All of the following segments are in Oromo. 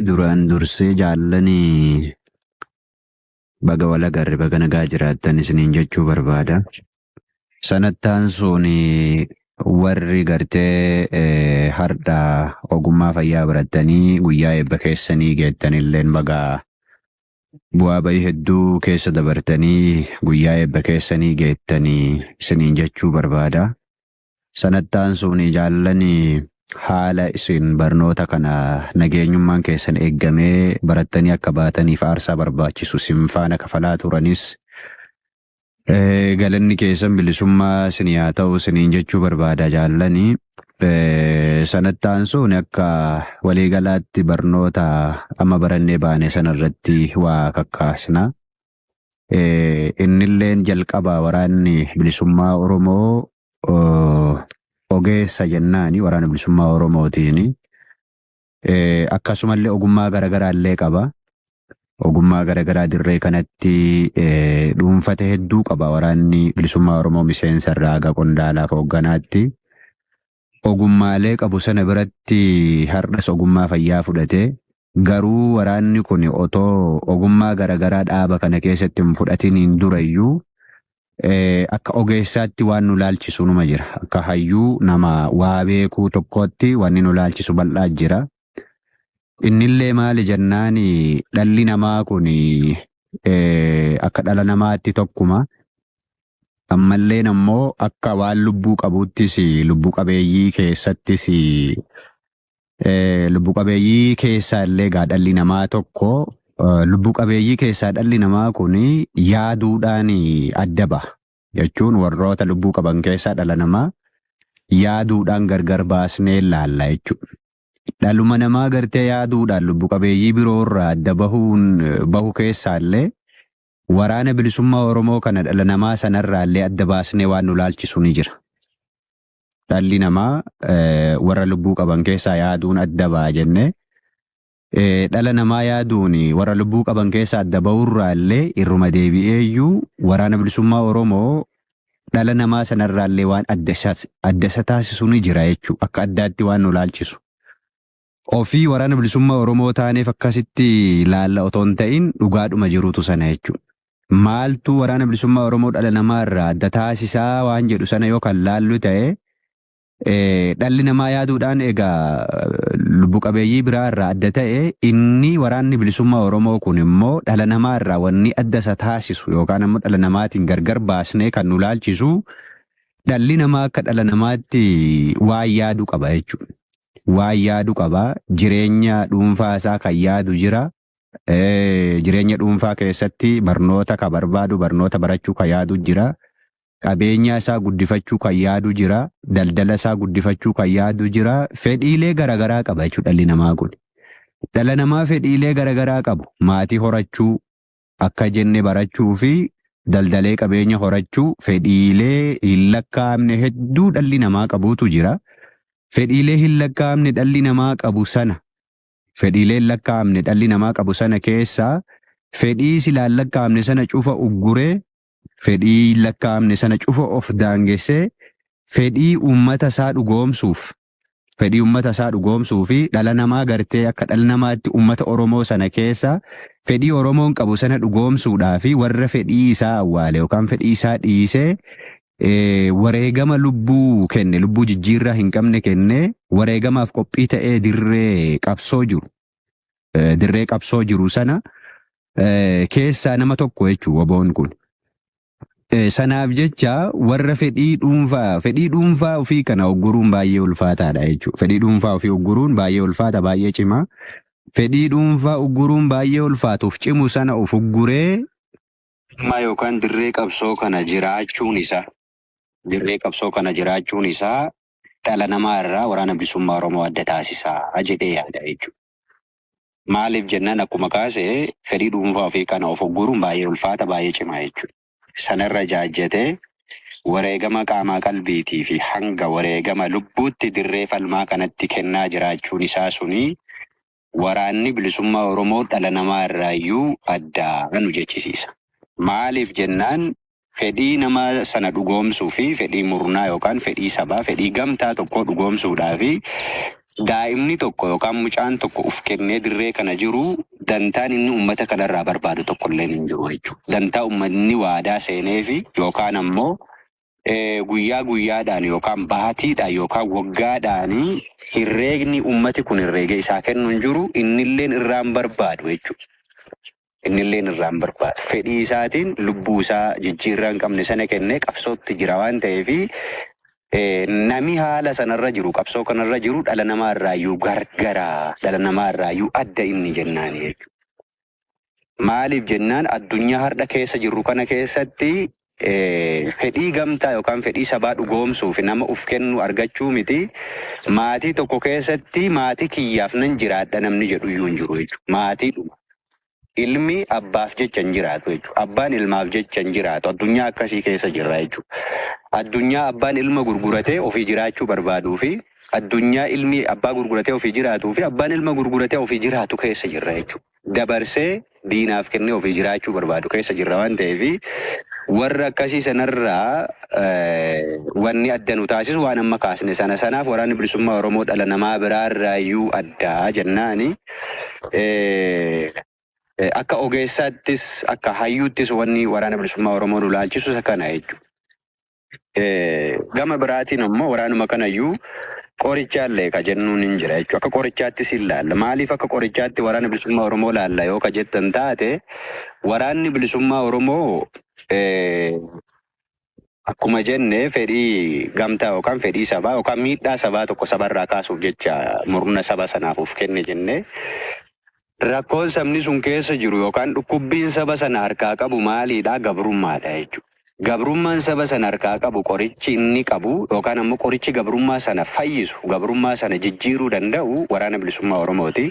Duraan dursee jaallanii baga wal agarre, baga nagaa jiraattan isiniin jechuu barbaada. Sanattaan sun warri gartee hardha ogummaa fayyaa barattanii guyyaa eebba keessanii geettanilleen baga bu'aa bayii hedduu keessa dabartanii guyyaa eebba keessanii geettanii isiniin jechuu barbaada. Sanattaan sun jaallanii haala isin barnoota kana nageenyummaan keessan eeggamee barattanii akka baataniif aarsaa barbaachisu isin faana kafalaa turanis galanni keessan bilisummaa isinii haa ta'u isiniin jechuu barbaada jaallanii. Sanattaan sun akka waliigalaatti barnoota amma barannee baane sanarratti waa kakkaasna. Innilleen jalqaba waraanni bilisummaa Oromoo ogeessa jennaani waraana bilisummaa Oromootiini. Akkasumallee ogummaa garaagaraa illee qaba. Ogummaa garaagaraa dirree kanatti dhuunfate hedduu qaba waraanni bilisummaa Oromoo miseensa irraa haga qondaalaaf hoogganaatti. Ogummaalee qabu sana biratti har'as ogummaa fayyaa fudhate. Garuu waraanni kun otoo ogummaa garaagaraa dhaaba kana keessatti hin fudhatiniin durayyuu akka ogeessaatti waan nu laalchisu numa jira. Akka hayyuu nama waa beekuu tokkootti wanni nu laalchisu bal'aa jira. Innillee maali jennaan, dhalli namaa kun akka dhala namaatti tokkuma. Ammalleen ammoo akka waan lubbuu qabuuttis lubbuu qabeeyyii keessattis, lubbuu qabeeyyii keessaa illee gaa dhalli namaa tokko, lubbuu qabeeyyii keessaa dhalli namaa kun yaaduudhaan adda baha. Jechuun warroota lubbuu qaban keessaa dhala namaa yaaduudhaan gargar baasnee laalla jechuudha. Dhaluma namaa gartee yaaduudhaan lubbuu qabeeyyii biroo irraa adda bahuun bahu keessaa illee waraana bilisummaa Oromoo kana dhala namaa sanarraa illee adda baasnee waan nu laalchisu ni jira. Dhalli namaa warra lubbuu qaban keessaa yaaduun adda ba'a jennee, dhala namaa yaaduun warra lubbuu qaban keessaa adda bahurraa illee irruma deebi'eeyyuu waraana bilisummaa Oromoo dhala namaa sanarraa illee waan adda isa taasisu ni jira jechuudha. Akka addaatti waan nu laalchisu. Ofii waraana bilisummaa Oromoo taaneef akkasitti laalla otoo hin ta'in dhugaadhuma jirutu sana jechuudha. Maaltu waraana bilisummaa Oromoo dhala namaa irraa adda taasisaa waan jedhu sana yoo kan laallu ta'e, dhalli namaa yaaduudhaan egaa lubbu qabeeyyii biraa irraa adda ta'e, inni waraanni bilisummaa Oromoo kun immoo dhala namaa irraa wanni adda isa taasisu yookaan ammoo dhala namaatiin gargar baasnee kan nu laalchisu, dhalli namaa akka dhala namaatti waan yaadu qaba jechuudha. Waan yaadu qaba. Jireenya dhuunfaa isaa kan yaadu jira. Jireenya dhuunfaa keessatti barnoota ka barbaadu, barnoota barachuu kan yaadu jira. Qabeenya isaa guddifachuu kan yaadu jira. Daldala isaa guddifachuu kan yaadu jira. Fedhiilee garaagaraa qaba jechuudha dhalli namaa kun. Dhala namaa fedhiilee garaagaraa qabu. Maatii horachuu, akka jenne barachuu fi daldalee qabeenya horachuu, fedhiilee hin lakkaa'amne hedduu dhalli namaa qabutu jira. Fedhiilee hin lakkaa'amne dhalli namaa qabu sana, fedhiilee hin lakkaa'amne dhalli namaa qabu sana keessaa fedhii silaa hin lakkaa'amne sana cufa ugguree, fedhii hin lakkaa'amne sana cufa of daangessee, fedhii uummata isaa dhugoomsuuf, fedhii uummata isaa dhugoomsuu fi dhala namaa gartee akka dhala namaatti uummata Oromoo sana keessa fedhii Oromoon qabu sana dhugoomsuudhaa fi warra fedhii isaa awwaale yookaan fedhii isaa dhiisee wareegama lubbuu kenne, lubbuu jijjiirraa hin qabne kenne, wareegamaaf qophii ta'ee dirree qabsoo jiru, dirree qabsoo jiru sana keessaa nama tokko jechuu WBOn kun. Sanaaf jecha warra fedhii dhuunfaa ofii kana ogguruun baay'ee ulfaataadha jechuudha. Fedhii dhuunfaa ofii ogguruun baay'ee ulfaata, baay'ee cimaa. Fedhii dhuunfaa ogguruun baay'ee ulfaatuuf cimu sana of ugguree yookaan dirree qabsoo kana jiraachuun isaa, dirree qabsoo kana jiraachuun isaa dhala namaa irraa waraana bilisummaa Oromoo adda taasisaa jedhee yaada jechuudha. Maaliif jennaan, akkuma kaase fedhii dhuunfaa ofii kana of ogguruun baay'ee ulfaata, baay'ee cimaa jechuudha. Sanarra jaajjatee wareegama qaamaa qalbiitii fi hanga wareegama lubbuutti dirree falmaa kanatti kennaa jiraachuun isaa suni waraanni bilisummaa Oromoo dhala namaa irraayyuu addaa nu jechisiisa. Maaliif jennaan, Fedhii nama sana dhugoomsuu fi fedhii murnaa yookaan fedhii sabaa, fedhii gamtaa tokkoo dhugoomsuudhaa fi daa'imni tokko yookaan mucaan tokko uf kennee dirree kana jiru dantaan inni uummata kanarraa barbaadu tokkollee hin jiru jechuudha. Dantaa uummanni waadaa seenee fi yookaan ammoo guyyaa guyyaadhaan yookaan baatiidhaan yookaan waggaadhaan herreegni uummati kun herreega isaa kennu hin jiru, innilleen irraan barbaadu jechuudha. Innilleen irraan barbaadu. Fedhii isaatiin lubbuu isaa jijjiirraa hin qabne sana kennee qabsootti jira waan ta'eef, nami haala sanarra jiru, qabsoo kanarra jiru, dhala namaa irraayyuu gargaraa, dhala namaa irraayyuu adda inni jennaani jechuudha. Maaliif jennaan, addunyaa har'a keessa jirru kana keessatti fedhii gamtaa yookaan fedhii sabaa dhugoomsuuf nama uf kennu argachuu miti. Maatii tokko keessatti maatii kiyyaaf nan jiraadha namni jedhu iyyuu hin jiru jechuudha. Maatiidhuma. Ilmi abbaaf jecha hin jiraatu jechuudha. Abbaan ilmaaf jecha hin jiraatu. Addunyaa akkasii keessa jirra jechuudha. Addunyaa abbaan ilma gurguratee ofii jiraachuu barbaaduu fi addunyaa ilmi abbaa gurguratee ofii jiraatuu fi abbaan ilma gurguratee ofii jiraatu keessa jirra jechuudha. Dabarsee diinaaf kennee ofii jiraachuu barbaadu keessa jirra waan ta'eef, warra akkasii sanarraa wanni adda nu taasisu waan amma kaasne sana. Sanaaf Waraanni Bilisummaa Oromoo dhala namaa biraarraayyuu addaa jennaani. Akka ogeessaattis akka hayyuuttis wanni Waraana Bilisummaa Oromoo nu laalchisu isa kana jechuudha. Gama biraatiin ammoo waraanuma kanayyuu qorichaallee ka jennuun hin jira jechuudha. Akka qorichaattis hin laalla. Maaliif akka qorichaatti Waraana Bilisummaa Oromoo laalla yoo ka jettan taate, Waraanni Bilisummaa Oromoo akkuma jenne fedhii gamtaa yookaan fedhii sabaa yookaan miidhaa sabaa tokko sabarraa kaasuuf jecha murna saba sanaaf of kenne jenne. Rakkoon sabni sun keessa jiru yookaan dhukkubbiin saba sana harkaa qabu maaliidha? Gabrummaadha jechuudha. Gabrummaan saba sana harkaa qabu, qorichi inni qabu yookaan ammoo qorichi gabrummaa sana fayyisu, gabrummaa sana jijjiiruu danda'u Waraana Bilisummaa Oromooti.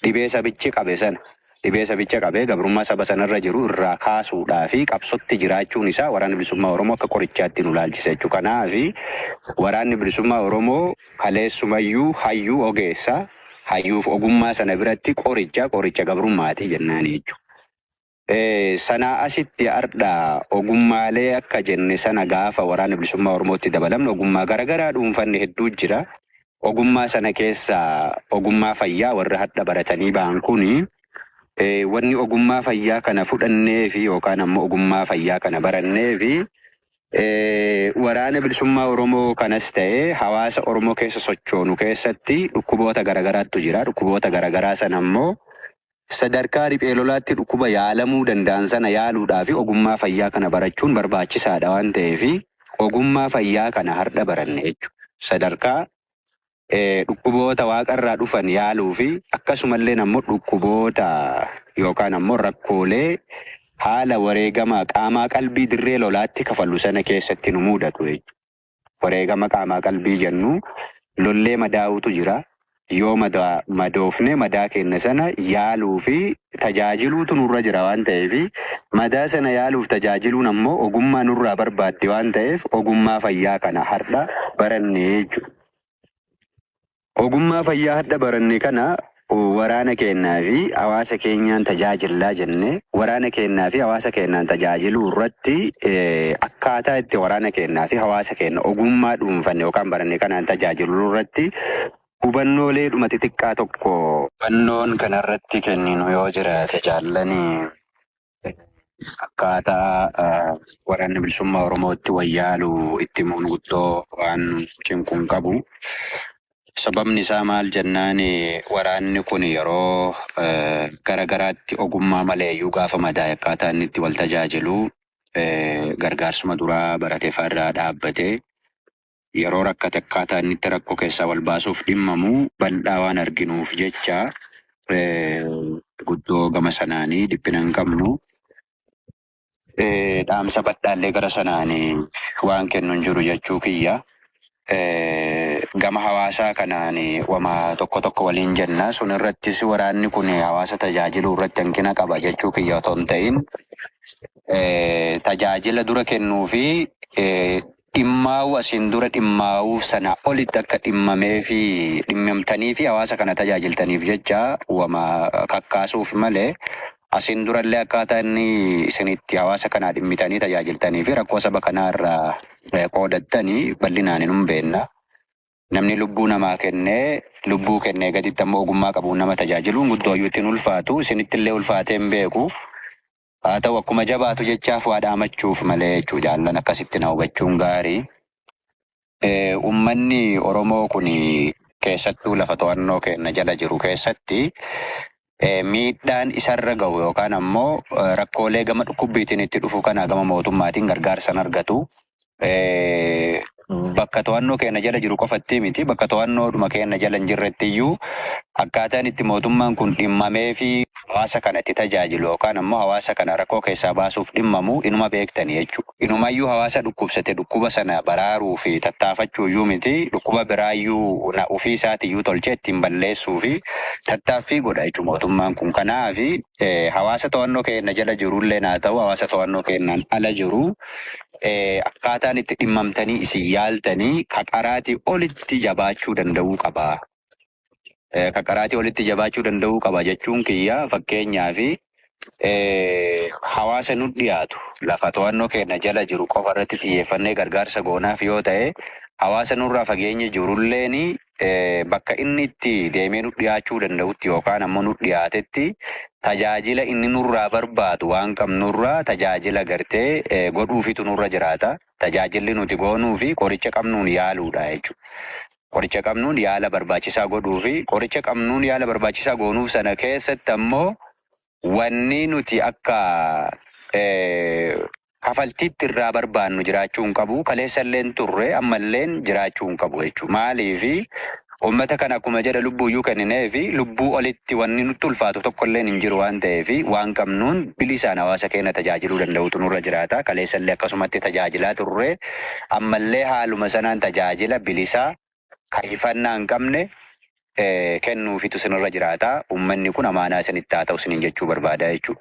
Dhibee sabichi qabe sana, dhibee sabicha qabee gabrummaa saba sanarra jiru irraa kaasuudhaa fi qabsotti jiraachuun isaa Waraana Bilisummaa Oromoo akka qorichaatti nu laalchisa jechuudha. Kanaaf Waraanni Bilisummaa Oromoo kaleessumayyuu hayyuu ogeessa, hayyuuf ogummaa sana biratti qoricha gabrummaati jennaani jechuudha. Sanaa asitti ardha ogummaalee akka jenne sana gaafa Waraana Bilisummaa Oromootti dabalamne ogummaa garaagaraa dhuunfanne hedduu jira. Ogummaa sana keessa ogummaa fayyaa warra hadha baratanii ba'an kuni, wanni ogummaa fayyaa kana fudhannee fi yookaan ammoo ogummaa fayyaa kana barannee fi Waraana Bilisummaa Oromoo kanas ta'ee hawaasa Oromoo keessa sochoonu keessatti dhukkuboota garaagaraatu jira. Dhukkuboota garaagaraa sana ammoo sadarkaa riphee lolaatti dhukkuba yaalamuu danda'an sana yaaluudhaa fi ogummaa fayyaa kana barachuun barbaachisaadha waan ta'eef, ogummaa fayyaa kana har'a baranne jechuudha. Sadarkaa dhukkuboota waaqarraa dhufan yaaluu fi akkasumallee ammoo dhukkuboota yookaan ammoo rakkoolee haala wareegama qaamaa qalbii dirree lolaatti kafallu sana keessatti nu mudatu jechuudha. Wareegama qaamaa qalbii jennu, lollee madaa'utu jira. Yoo madoofne madaa keenya sana yaaluu fi tajaajiluutu nurra jira waan ta'eef, madaa sana yaaluuf tajaajiluun ammoo ogummaa nurraa barbaadde waan ta'eef, ogummaa fayyaa kana har'a baranne jechuudha. Ogummaa fayyaa har'a baranne kana waraana keenyaa fi hawaasa keenyaan tajaajillaa jenne. Waraana keenyaa fi hawaasa keenyaan tajaajiluu irratti, akkaataa itti waraana keenyaa fi hawaasa keenya ogummaa dhuunfanne yookaan baranne kanaan tajaajiluu irratti hubannoolee dhuma xixiqqaa tokko hubannoon kanarratti kenninu yoo jiraate jaallanii, akkaataa Waraanni Bilisummaa Oromootti wayyaalu itti himuun guddoo waan cinquu hin qabu. Sababni isaa maal jennaan, waraanni kun yeroo gara garaatti ogummaa maleeyyuu gaafa madaa'e akkaataa inni itti wal tajaajilu, gargaarsuma duraa barate farraa dhaabbatee yeroo rakkate akkaataa inni itti rakkoo keessaa wal baasuuf dhimmamu bal'aa waan arginuuf jecha, guddoo gama sanaanii dhiphina hin qabnu. Dhaamsa badhaallee gara sanaanii waan kennu hin jiru jechuu kiyya. Gama hawaasaa kanaan wama tokko tokko waliin jenna. Sun irrattis waraanni kun hawaasa tajaajiluu irratti hanqina qaba jechuu kiyya otoo hin ta'in, tajaajila dura kennuu fi dhimmaa'uu asiin dura dhimmaa'uu sana olitti akka dhimmamee fi dhimmamtanii fi hawaasa kana tajaajiltaniif jecha wama kakkaasuuf malee, Asiin durallee akkaataa inni isinitti hawaasa kanaa dhimmitanii tajaajiltanii fi rakkoo saba kanaa irraa qoodattanii bal'inaan hin beekna. Namni lubbuu namaa kennee lubbuu kennee gaditti ammoo ogummaa qabuun nama tajaajiluun guddoo iyyuu ittiin ulfaatu isinitti illee ulfaatee hin beeku. Haa ta'u akkuma jabaatu jechaaf waa dhaamachuuf malee jechuu jaallan akkasitti na hubachuun gaarii. Uummanni Oromoo kun keessattuu lafa to'annoo keenya jala jiru keessatti miidhaan isarra gahu yookaan ammoo rakkoolee gama dhukkubbiitiin itti dhufu kana gama mootummaatiin gargaarsan argatu. Bakka to'annoo keenya jala jiru qofatti miti bakka to'annoodhuma keenya jala hin jirretti iyyuu akkaataan itti mootummaan kun dhimmamee fi hawaasa kana itti tajaajilu yookaan ammoo hawaasa kana rakkoo keessaa baasuuf dhimmamu inuma beektani jechuudha. Inumayyuu hawaasa dhukkubsate dhukkuba sana baraaruu fi tattaafachuu iyyuu miti dhukkuba biraayyuu ofii isaatiiyyuu tolchee ittiin balleessuu fi tattaaffii godha jechuudha mootummaan kun. Kanaafi hawaasa to'annoo keenya jala jirullee haa ta'u hawaasa to'annoo keenyaan ala jiru akkaataan itti dhimmamtanii isin yaaltanii kaqaraatii olitti jabaachuu danda'uu qaba. Kaqaraatii olitti jabaachuu danda'uu qaba jechuun kiyya fakkeenyaa fi hawaasa nu dhiyaatu lafa to'annoo keenya jala jiru qofa irratti xiyyeeffannee gargaarsa goonaaf yoo ta'e hawaasa nurraa fageenya jirulleen bakka inni itti deemee nu dhiyaachuu danda'utti yookaan ammoo nu dhiyaatetti tajaajila inni nurraa barbaadu waan qabnurraa tajaajila gartee godhuufitu nurra jiraata. Tajaajilli nuti goonuu fi qoricha qabnuun yaaluudha jechuudha. Qoricha qabnuun yaala barbaachisaa godhuu fi qoricha qabnuun yaala barbaachisaa goonuuf sana keessatti ammoo wanni nuti akka kafaltiitti irraa barbaannu jiraachuu hin qabu. Kaleessa illeen turre ammalleen jiraachuu hin qabu jechuudha. Maaliifi uummata kana akkuma jedha lubbuu iyyuu kenninee fi lubbuu olitti wanni nutti ulfaatu tokkolleen hin jiru waan ta'eef waan qabnuun bilisaan hawaasa keenya tajaajiluu danda'utu nurra jiraata. Kaleessa illee akkasumatti tajaajilaa turre ammallee haaluma sanaan tajaajila bilisaa kaifannaa hin qabne kennuufitu sinirra jiraata. Uummanni kun amaanaa isinitti haa ta'u isiniin jechuu barbaada jechuudha.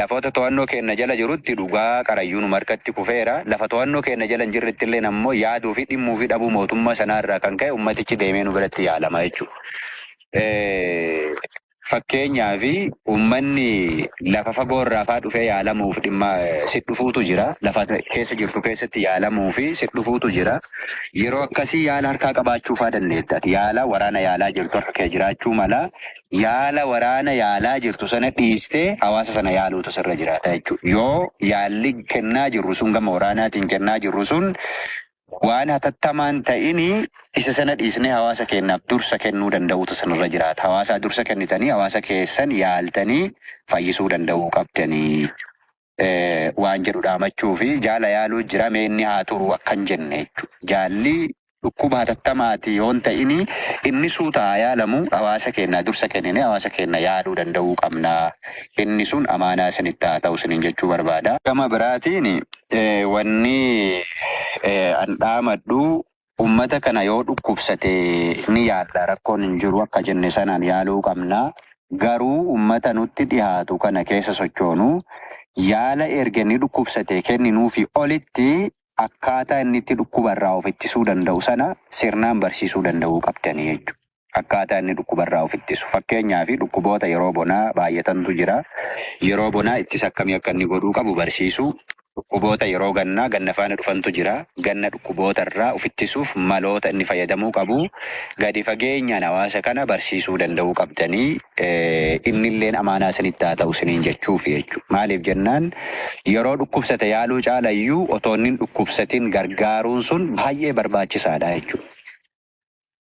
Lafoota to'annoo keenya jala jirutti dhugaa qarayyuu nu markatti kufeera. Lafa to'annoo keenya jala hin jirretti illee ammoo yaaduu fi dhimmuu fi dhabuu mootummaa sanaarraa kan ka'e uummatichi deemee nu biratti yaalama jechuudha. Fakkeenyaa fi uummanni lafa fagoo irraa faa dhufee yaalamuuf dhimma si dhufuutu jira. Lafa keessa jirtu keessatti yaalamuu fi si dhufuutu jira. Yeroo akkasii yaala harkaa qabaachuu faa dandeetta. Ati yaala waraana yaalaa jirtu harka kee jiraachuu mala. Yaala waraana yaalaa jirtu sana dhiistee hawaasa sana yaaluutu sirra jiraata jechuudha. Yoo yaalli kennaa jirru sun gama waraanaatiin kennaa jirru sun waan hatattamaan ta'ini isa sana dhiisnee hawaasa keenyaaf dursa kennuu danda'uutu sanarra jiraata. Hawaasaa dursa kennitanii hawaasa keessan yaaltanii fayyisuu danda'uu qabdanii waan jedhu dhaamachuu fi jaala yaaluu jira mee inni haa turu akka hin jenne jechuudha. Jaalli dhukkuba hatattamaati yoo hin ta'ini inni suuta haa yaalamu hawaasa keenyaa dursa kenninee hawaasa keenya yaaluu danda'uu qabna. Inni sun amaanaa isinitti haa ta'u isiniin jechuu barbaada. Gama biraatiin wanni an dhaamadhu uummata kana yoo dhukkubsate ni yaalla rakkoon hin jiru akka jenne sanaan yaaluu qabna. Garuu uummata nutti dhiyaatu kana keessa sochoonu yaala erga inni dhukkubsate kenninuufi olitti akkaataa inni itti dhukkubarraa of ittisuu danda'u sana sirnaan barsiisuu danda'uu qabdanii jechuudha. Akkaataa inni dhukkubarraa of ittisu. Fakkeenyaaf dhukkuboota yeroo bonaa baay'atantu jira. Yeroo bonaa ittisa akkamii akka inni godhuu qabu barsiisuu. Dhukkuboota yeroo gannaa ganna faana dhufantu jira. Ganna dhukkuboota irraa of ittisuuf maloota inni fayyadamuu qabu. Gadi fageenyaan hawaasa kana barsiisuu danda'uu qabdanii innilleen amaanaa isinitti haa ta'u isiniin jechuuf jechuudha. Maaliif jennaan yeroo dhukkubsate yaaluu caalayyuu otoo inni hin dhukkubsatin gargaaruun sun baay'ee barbaachisaadha jechuudha.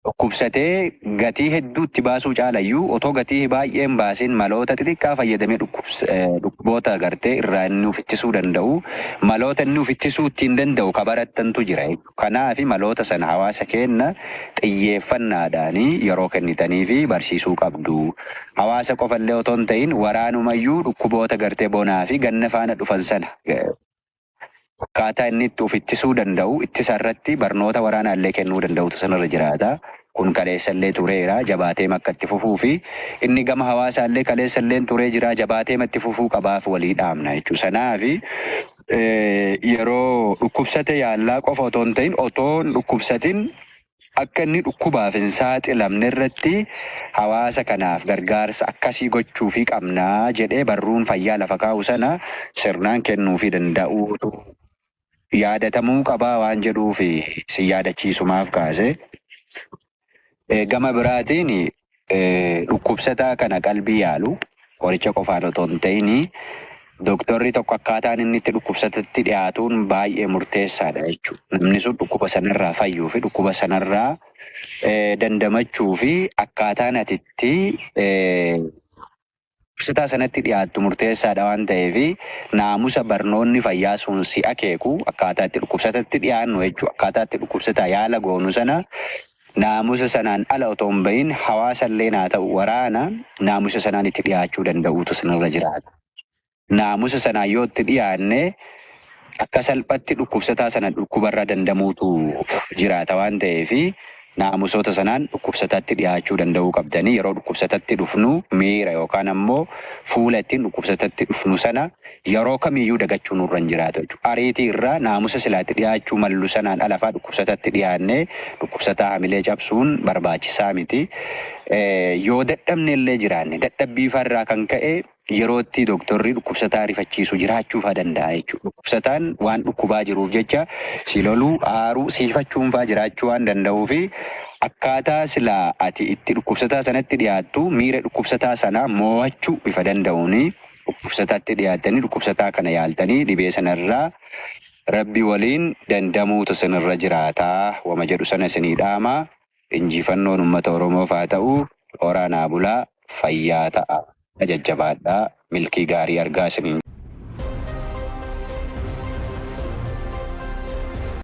Dhukkubsatee gatii hedduutti baasuu caalayyuu otoo gatii baay'ee hin baasin maloota xixiqqaa fayyadamee dhukkuboota gartee irraa inni of ittisuu danda'u maloota inni of ittisuu ittiin danda'u ka barattantu jira. Kanaaf maloota sana hawaasa keenya xiyyeeffannaadhaan yeroo kennitanii fi barsiisuu qabdu. Hawaasa qofallee otoo hin ta'in waraanumayyuu dhukkuboota gartee bonaa fi ganna faana dhufan sana akkaataa inni itti of ittisuu danda'u ittisa irratti barnoota waraanaa illee kennuu danda'utu sanarra jiraata. Kun kaleessa illee tureera jabaatee akka itti fufuu fi inni gama hawaasaa illee kaleessa illee turee jira jabaatee itti fufuu qabaaf walii dhaamna jechuudha. Sanaaf yeroo dhukkubsate yaallaa qofa otoo hin ta'in otoo hin dhukkubsatin Akka inni dhukkubaaf hin saaxilamne irratti hawaasa kanaaf gargaarsa akkasii gochuufii qabnaa jedhee barruun fayyaa lafa kaa'u sana sirnaan kennuufii danda'uutu yaadatamuu qabaa waan jedhuuf si yaadachiisumaaf kaase. Gama biraatiin dhukkubsataa kana qalbii yaalu qoricha qofaan otoo hin ta'in dooktorri tokko akkaataan inni itti dhukkubsatatti dhiyaatuun baay'ee murteessaadha jechuudha. Namni sun dhukkuba sanarraa fayyuu fi dhukkuba sanarraa dandamachuu fi akkaataan ati itti dhukkubsataa sanatti dhiyaattu murteessaadha waan ta'eef, naamusa barnoonni fayyaa sun si akeeku akkaataa itti dhukkubsatatti dhiyaannu jechuudha. Akkaataa itti dhukkubsataa yaala goonu sana naamusa sanaan ala otoo hin bahin, hawaasa illee haa ta'u waraana, naamusa sanaan itti dhiyaachuu danda'uutu sanarra jiraata. Naamusa sanaan yoo itti dhiyaanne akka salphatti dhukkubsataa sana dhukkubarraa dandamuutu jiraata waan ta'eef, naamusoota sanaan dhukkubsataatti dhiyaachuu danda'uu qabdanii. Yeroo dhukkubsatatti dhufnu miira yookaan ammoo fuula ittiin dhukkubsatatti dhufnu sana yeroo kamiyyuu dagachuu nurra hin jiraatu jechuudha. Ariitii irraa naamusa silaatti dhiyaachuu mallu sanaan alafaa dhukkubsatatti dhiyaannee dhukkubsataa hamilee cabsuun barbaachisaa miti. Yoo dadhabne illee jiraanne, dadhabbii irraa kan ka'e yerootti dooktorri dhukkubsataa rifachiisu jiraachuu faa danda'a jechuudha. Dhukkubsataan waan dhukkubaa jiruuf jecha si loluu, aaruu, siifachuun faa jiraachuu waan danda'uu fi akkaataa silaa ati itti dhukkubsataa sanatti dhiyaattu miira dhukkubsataa sanaa mo'achuu bifa danda'uuni dhukkubsataatti dhiyaattanii dhukkubsataa kana yaaltanii dhibee sanarraa Rabbi waliin dandamuutu sinirra jiraataa wama jedhu sana isinii dhaama. Injifannoon uummata Oromoof haa ta'u. Horaa naa bulaa, fayyaa ta'a. Jajjabaadhaa, milkii gaarii argaa isiniin.